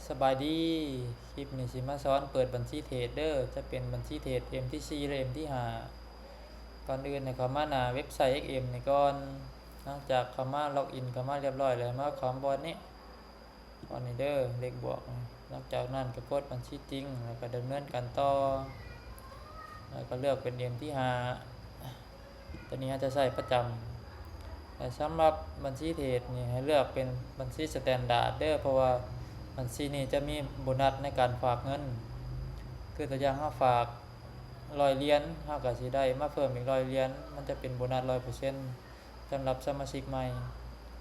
ສະບາຍດີ, ຄລິບນີ້ຊິມາສອນເປີດບັນຊີເທຣດເດີ, ຈະເປັນບັນຊີເທຣດ ເອັມທີຊີ ແລະ ເອັມທີຫ້າ. ກ່ອນອື່ນໃຫ້ເຂົ້າມາໜ້າເວັບໄຊ ເອັກເອັມ ນີ້ກ່ອນ. ຫຼັງຈາກເຂົ້າມາ ລັອກອິນເຂົ້າມາລຽບຮ້ອຍແລ້ວ ມາຄວາມບ່ອນນີ້, ບ່ອນນີ້ເດີ, ເລກບວກ. ຫຼັງຈາກນັ້ນກໍກົດບັນຊີຈິງ ແລ້ວກໍດຳເນີນການຕໍ່ ແລ້ວກໍເລືອກເປັນ ເອັມທີຫ້າ. ຕົວນີ້ເຮົາຈະໃຊ້ປະຈຳ ແລະ ສຳລັບບັນຊີເທຣດນີ້ໃຫ້ເລືອກເປັນບັນຊີສະແຕນດາດເດີ, ເພາະວ່າບັນຊີນີ້ຈະມີໂບນັດໃນການຝາກເງິນ. ຄືຕົວຢ່າງເຮົາຝາກຮ້ອຍຫຼຽນ, ເຮົາກໍຊິໄດ້ມາເພີ່ມອີກຮ້ອຍຫຼຽນ, ມັນຈະເປັນໂບນັດຮ້ອຍເປີເຊັນສຳລັບສະມາຊິກໃໝ່,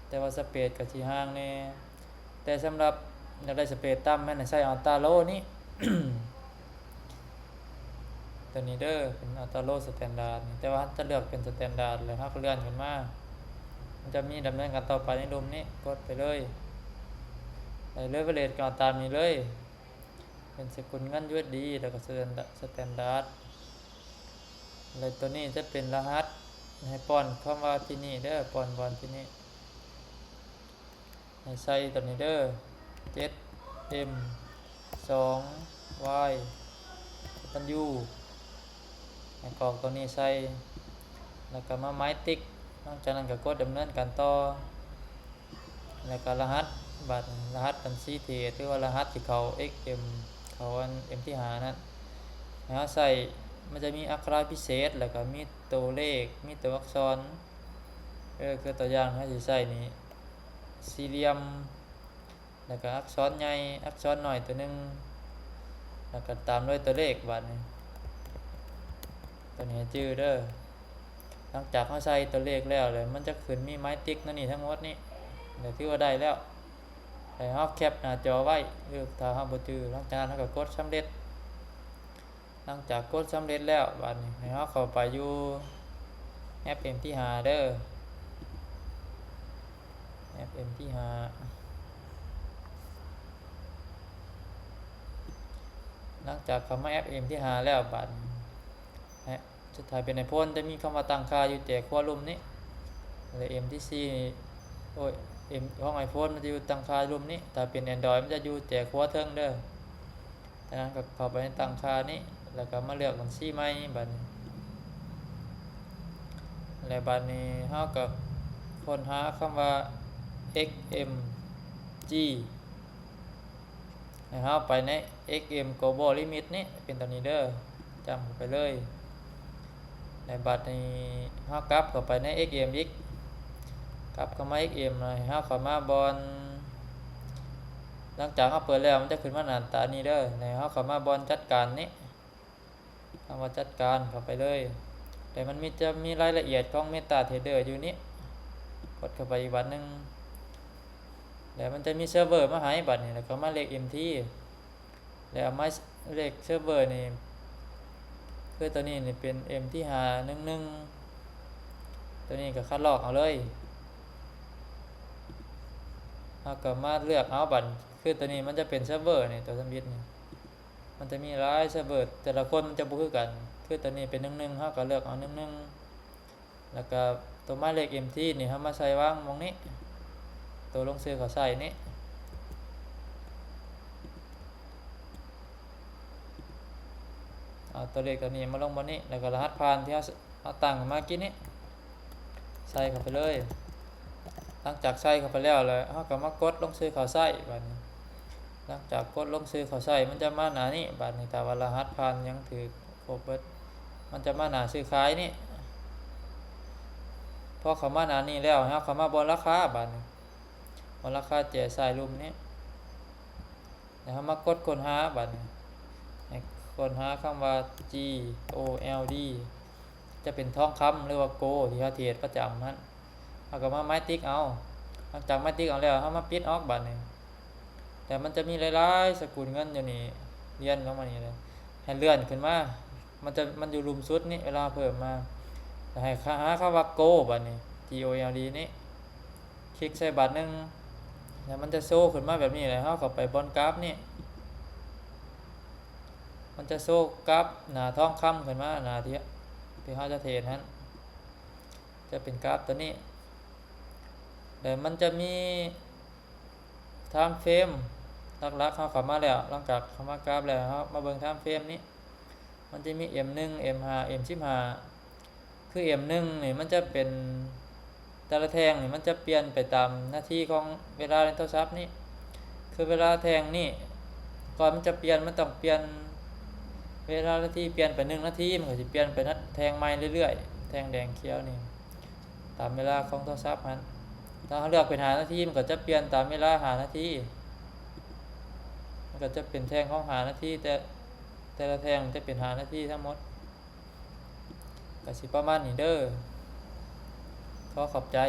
ແຕ່ວ່າສະເປດກໍຊິຫ່າງແດ່. ແຕ່ສຳລັບຢາກໄດ້ສະເປດຕ່ຳ ແມ່ນໃຫ້ໃຊ້ອັດຕາໂລນີ້ ຕົວນີ້ເດີ, ເປັນອັດຕາໂລສະແຕນດາດນີ້, ແຕ່ວ່າເຮົາຈະເລືອກເປັນສະແຕນດາດ ແລ້ວເຮົາກໍເລື່ອນຂຶ້ນມາ, ມັນຈະມີດຳເນີນການຕໍ່ໄປໃນລຸ່ມນີ້, ກົດໄປເລີຍ. ແລ້ວເລເວເຣດກໍເອົາຕາມນີ້ເລີຍ, ເປັນສະກຸນເງິນ ຢູເອສດີ ແລ້ວກໍສະແຕນດາດ, ສະແຕນດາດ. ແລ້ວຕົວນີ້ຈະເປັນລະຫັດ, ໃຫ້ປ້ອນຄຳວ່າທີ່ນີ້ເດີ, ປ້ອນບ່ອນທີ່ນີ້. ໃຫ້ໃສ່ຕົວນີ້ເດີ, ເຈັດເອັມສອງວາຍ ເປັນຢູ ໃຫ້ກອກຕົວນີ້ໃສ່ ແລ້ວກໍມາໝາຍຕິກ. ຫຼັງຈາກນັ້ນກໍກົດດຳເນີນການຕໍ່ ແລ້ວກໍລະຫັດ, ບາດນີ້ລະຫັດບັນຊີເທຣດ ຫຼືວ່າລະຫັດທີ່ເຂົ້າ ເອັກເອັມ ເຂົ້າອັນ ເອັມທີຫ້ານັ້ນ ໃຫ້ເຮົາໃສ່. ມັນຈະມີອັກຂະລະພິເສດ ແລ້ວກໍມີຕົວເລກ, ມີຕົວອັກສອນ. ເອີ ຄືຕົວຢ່າງເຮົາຊິໃສ່ນີ້ ສີ່ຫຼ່ຽມ ແລ້ວກໍອັກສອນໃຫຍ່ ອັກສອນນ້ອຍຕົວໜຶ່ງ ແລ້ວກໍຕາມດ້ວຍຕົວເລກ. ບາດນີ້ ຕົວນີ້ໃຫ້ຈື່ເດີ, ຫຼັງຈາກເຮົາໃສ່ຕົວເລກແລ້ວ ແລ້ວມັນຈະຂຶ້ນມີໝາຍຕິກໃນນີ້ທັງໝົດນີ້ ແລ້ວຖືວ່າໄດ້ແລ້ວ. ໃຫ້ເຮົາແຄປໜ້າຈໍໄວ້ເດີ ຖ້າເຮົາບໍ່ຈື່. ຫຼັງຈາກນັ້ນເຮົາກໍກົດສຳເລັດ. ຫຼັງຈາກກົດສຳເລັດແລ້ວ ບາດນີ້ໃຫ້ເຮົາເຂົ້າໄປຢູ່ແອັບ ເອັມທີຫ້າ ເດີ, ແອັບ ເອັມທີຫ້າ. ຫຼັງຈາກເຂົ້າມາແອັບ ເອັມທີຫ້າ ແລ້ວ ບາດນີ້ໃຫ້ ຖ້າເປັນ iPhone ຈະມີຄຳວ່າຕັ້ງຄ່າຢູ່ແຈຂວາລຸ່ມນີ້ ແລະ ເອັມທີສີ່ ໂອ້ຍ ເອັມ ຂອງ iPhone ມັນຈະຢູ່ຕັ້ງຄ່າລຸ່ມນີ້, ຖ້າເປັນ Android ມັນຈະຢູ່ແຈຂວາເທິງເດີ. ຈາກນັ້ນກໍເຂົ້າໄປໃນຕັ້ງຄ່ານີ້ ແລ້ວກໍມາເລືອກບັນຊີໃໝ່ບາດນີ້ ແລະ ບາດນີ້ເຮົາກໍຄົ້ນຫາຄຳວ່າ ເອັກເອັມຈີ ໃຫ້ເຮົາໄປໃນ ເອັກເອັມ Global Limit ນີ້ ເປັນຕົວນີ້ເດີ, ຈ້ຳເຂົ້າໄປເລີຍ. ແລະ ບາດນີ້ເຮົາກັບເຂົ້າໄປໃນ ເອັກເອັມ ອີກ, ກັບເຂົ້າມາ ເອັກເອັມ ໃຫ້ເຮົາເຂົ້າມາບ່ອນ ຫຼັງຈາກເຮົາເປີດແລ້ວ ມັນຈະຂຶ້ນມາໜ້າຕານີ້ເດີ, ໃຫ້ເຮົາເຂົ້າມາບ່ອນຈັດການນີ້ ຄຳວ່າຈັດການເຂົ້າໄປເລີຍ. ແຕ່ມັນມີ ຈະມີລາຍລະອຽດຂອງ MetaTrader ຢູ່ນີ້, ກົດເຂົ້າໄປອີກບາດໜຶ່ງ ແລ້ວມັນຈະມີເຊີເວີມາໃຫ້ບາດນີ້, ແລ້ວກໍໝາຍເລກ ເອັມທີ ແລ້ວໝາຍເລກເຊີເວີນີ້ ຄືຕົວນີ້ນີ້ເປັນ ເອັມທີຫ້າໜຶ່ງໜຶ່ງ ຕົວນີ້ກໍຄັດລອກເອົາເລີຍ. ເຮົາກໍມາເລືອກເອົາບາດ, ຄືຕົວນີ້ມັນຈະເປັນເຊີເວີນີ້, ຕົວທຳອິດນີ້ ມັນຈະມີຫຼາຍເຊີເວີ, ແຕ່ລະຄົນມັນຈະບໍ່ຄືກັນ. ຄືຕົວນີ້ເປັນໜຶ່ງໜຶ່ງ ເຮົາກໍເລືອກເອົາໜຶ່ງໜຶ່ງ ແລ້ວກໍຕົວໝາຍເລກ ເອັມທີ ນີ້ ເຮົາມາໃສ່ວາງໝ່ອງນີ້, ຕົວລົງຊື່ເຂົ້າໃຊ້ນີ້. ເອົາຕົວເລກຕົວນີ້ມາລົງບ່ອນນີ້, ແລ້ວກໍລະຫັດຜ່ານທີ່ເຮົາ ເຮົາຕັ້ງມາກີ້ນີ້ ໃສ່ເຂົ້າໄປເລີຍ. ຫຼັງຈາກໃສ່ເຂົ້າໄປແລ້ວ ແລ້ວເຮົາກໍມາກົດລົງຊື່ເຂົ້າໃຊ້ບາດນີ້. ຫຼັງຈາກກົດລົງຊື່ເຂົ້າໃຊ້ ມັນຈະມາໜ້ານີ້ບາດນີ້, ຖ້າວ່າລະຫັດຜ່ານຍັງຖືກຄົບເບິດ ມັນຈະມາໜ້າຊື້ຂາຍນີ້. ພໍເຂົ້າມາໜ້ານີ້ແລ້ວ ເຮົາເຂົ້າມາບ່ອນລາຄາບາດນີ້, ບ່ອນລາຄາແຈຊ້າຍລຸ່ມນີ້. ແລ້ວເຮົາມາກົດຄົ້ນຫາບາດນີ້, ໃຫ້ຄົ້ນຫາຄຳວ່າ ຈີ ໂອ ແອລ ດີ ຈະເປັນທອງຄຳ ຫຼືວ່າໂກລ ທີ່ເຮົາເທຣດປະຈຳຫັ້ນ, ເຮົາກໍມາໝາຍຕິກເອົາ. ຫຼັງຈາກໝາຍຕິກເອົາແລ້ວ ເຮົາມາປິດອອກບາດນີ້. ແຕ່ມັນຈະມີຫຼາຍໆສະກຸນເງິນຢູ່ນີ້, ລຽນລົງມານີ້ເລີຍ, ໃຫ້ເລື່ອນຂຶ້ນມາ, ມັນຈະ ມັນຢູ່ລຸ່ມສຸດນີ້ ເວລາເພີ່ມມາ, ແລ້ວໃຫ້ຫາຄຳວ່າໂກລບາດນີ້ ຈີ ໂອ ແອລ ດີ ນີ້. ຄລິກໃສ່ບາດໜຶ່ງ ແລ້ວມັນຈະໂຊຂຶ້ນມາແບບນີ້, ແລ້ວເຮົາເຂົ້າໄປບ່ອນກາຟນີ້ ມັນຈະໂຊກາຟໜ້າທອງຄຳຂຶ້ນມາ, ໜ້າທີ່ ທີ່ເຮົາຈະເທຣດຫັ້ນ ຈະເປັນກາຟຕົວນີ້. ແລ້ວມັນຈະມີ time frame ຫຼັກໆ ເຮົາເຂົ້າມາແລ້ວ, ຫຼັງຈາກເຂົ້າມາກາບແລ້ວ ເຮົາມາເບິ່ງ time frame ນີ້ ມັນຈະມີ M ໜຶ່ງ M ຫ້າ M ສິບຫ້າ. ຄື M ໜຶ່ງນີ້ ມັນຈະເປັນ ແຕ່ລະແທ່ງນີ້ ມັນຈະປ່ຽນໄປຕາມນາທີຂອງເວລາໃນໂທລະສັບນີ້. ຄືເວລາແທ່ງນີ້ ກ່ອນມັນຈະປ່ຽນ ມັນຕ້ອງປ່ຽນເວລານາທີ, ປ່ຽນໄປໜຶ່ງນາທີ ມັນກໍຊິປ່ຽນໄປນະ ແທ່ງໃໝ່ເລື້ອຍໆ ແທ່ງແດງຂຽວນີ້ ຕາມເວລາຂອງໂທລະສັບຫັ້ນ. ຖ້າເຮົາເລືອກເປັນຫ້ານາທີ ມັນກໍຈະປ່ຽນຕາມເວລາຫ້ານາທີ, ມັນກໍຈະເປັນແທ່ງຂອງຫ້ານາທີ, ແຕ່ ແຕ່ລະແທ່ງຈະເປັນຫ້ານາທີທັງໝົດ. ກໍຊິປະມານນີ້ເດີ້. ຂໍຂອບໃຈ.